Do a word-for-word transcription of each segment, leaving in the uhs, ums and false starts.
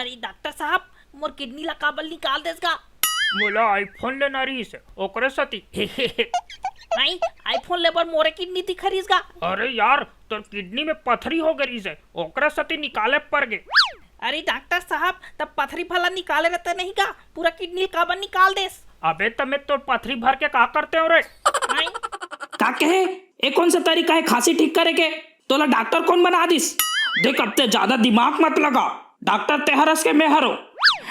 अरे डॉक्टर साहब, मोर किडनी ला काबर निकाल देस गा? मोला iPhone लेना रहिस, ओकरे सेती। नहीं, iPhone ले बर मोरे किडनी दिखा रहिस गा। अरे यार, तोर किडनी में पथरी हो गे रहिस, ओकरे सेती निकाले पड़ गे। अरे डॉक्टर साहब, तब पथरी भला निकाले रहते नहीं गा, पूरा किडनी काबर निकाल देस? अबे त मैं तोर पथरी भर के का करते हो रे? नहीं। का कहे? ए कौन सा तरीका है खांसी ठीक करे के? तोला डॉक्टर कौन बना दिस? देख, अब ते ज्यादा दिमाग मत लगा, डॉक्टर ते हरस के मैं हरो।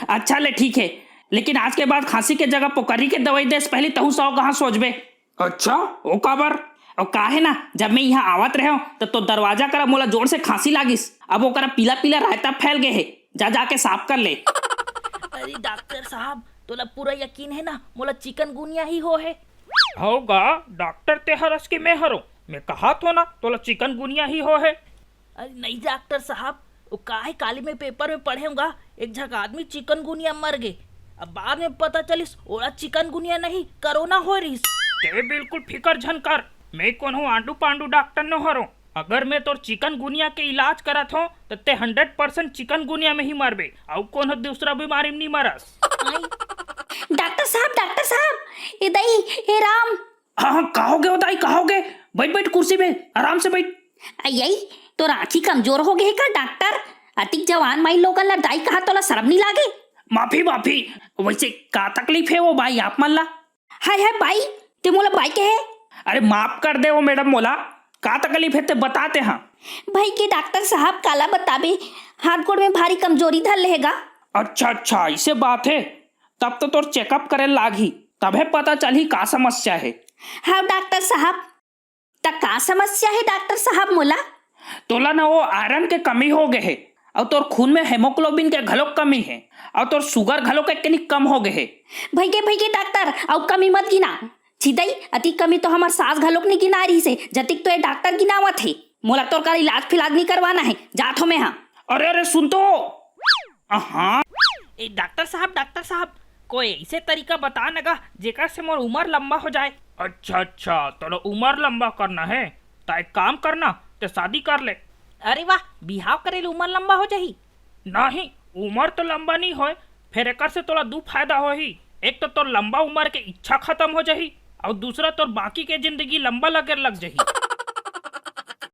अच्छा ले ठीक है, लेकिन आज के बाद खांसी के जगह पोकरी के दवाई देस पहली तहू सौ कहाँ सोचबे। अच्छा, ओ काबर? ओ का है ना, जब मैं यहाँ आवत रहे तो, तो दरवाजा करा मोला जोर से खांसी लागिस, अब ओकरा पीला पीला रायता फैल गए है, जा जाके साफ कर ले। अरे डॉक्टर साहब, तोला पूरा यकीन है ना मोला चिकनगुनिया ही हो है? होगा, डॉक्टर ते हरस के मैं हरो, मैं कहा थो ना तोला चिकनगुनिया ही हो है। अरे नहीं डॉक्टर साहब, वो का है, काली मैं पेपर में पढ़े हूँगा, एक झक आदमी चिकनगुनिया मर गे। अब बाद में पता चलिस ओला चिकनगुनिया नहीं, कोरोना हो रहिस। ते बिल्कुल फिकर झन कर, मैं कोनो आंडू पांडू डॉक्टर न हरो। अगर मैं तोर चिकनगुनिया के इलाज करत हो त ते हंड्रेड परसेंट चिकनगुनिया में ही मरबे, अउ कोनो दूसरा बीमारी में नहीं मरस। डॉक्टर साहब, डॉक्टर साहब, ए दई, ए राम। हाँ हाँ, का हो गए हो दाई, का हो गए? बैठ बैठ कुर्सी में, आराम से बैठ। अयई, तोर आँखी कमजोर हो गए है का डॉक्टर? अतिक जवान माई लोगन ला दाई कहा तोला शर्म नहीं लागे? माफी माफी, वैसे का तकलीफ है वो भाई आप मन ला? हाय हाय बाई, ते मोला बाई कहे? अरे माफ कर दे वो मैडम, मोला का तकलीफ है ते बता ते हाँ। भाई के डॉक्टर साहब काला बताबे, हाथ गोड़ में भारी कमजोरी धर लेगा। अच्छा अच्छा, ऐसे बात है, तब तो तोर चेकअप करे लागही, तबे पता चलही का समस्या है। हाँ डॉक्टर साहब, त का समस्या है डॉक्टर साहब मोला? तोला ना वो आयरन के कमी हो गए है, और तोर खून में हेमोग्लोबिन के घलोक कमी है, और तोर शुगर घलोक एक कनिक कम हो गए है। भैगे भैगे डॉक्टर, अउ कमी मत गिना। छिदई, अति कमी तो हमर सास घलोक नहीं गिना रही से, जतिक तो ये डॉक्टर गिनावत है। मोला तोर कर इलाज फिलाज नहीं करवाना है, जात हो मैं हाँ। अरे अरे सुन तो। हाँ। ए डॉक्टर साहब, डॉक्टर साहब, कोई ऐसे तरीका बता न गा जेकर से मोर उम्र लंबा हो जाए। अच्छा अच्छा, तोला उम्र लंबा करना है, त एक काम करना, ते शादी कर ले। अरे वाह, बिहाव करे ले उम्र लंबा हो जाही? नहीं, उम्र तो लंबा नहीं होए, फिर एकर से तोला दू फायदा होही। एक तो तोर लंबा उम्र के इच्छा खत्म हो जाही, और दूसरा तोर बाकी के जिंदगी लंबा लगे लग जाही।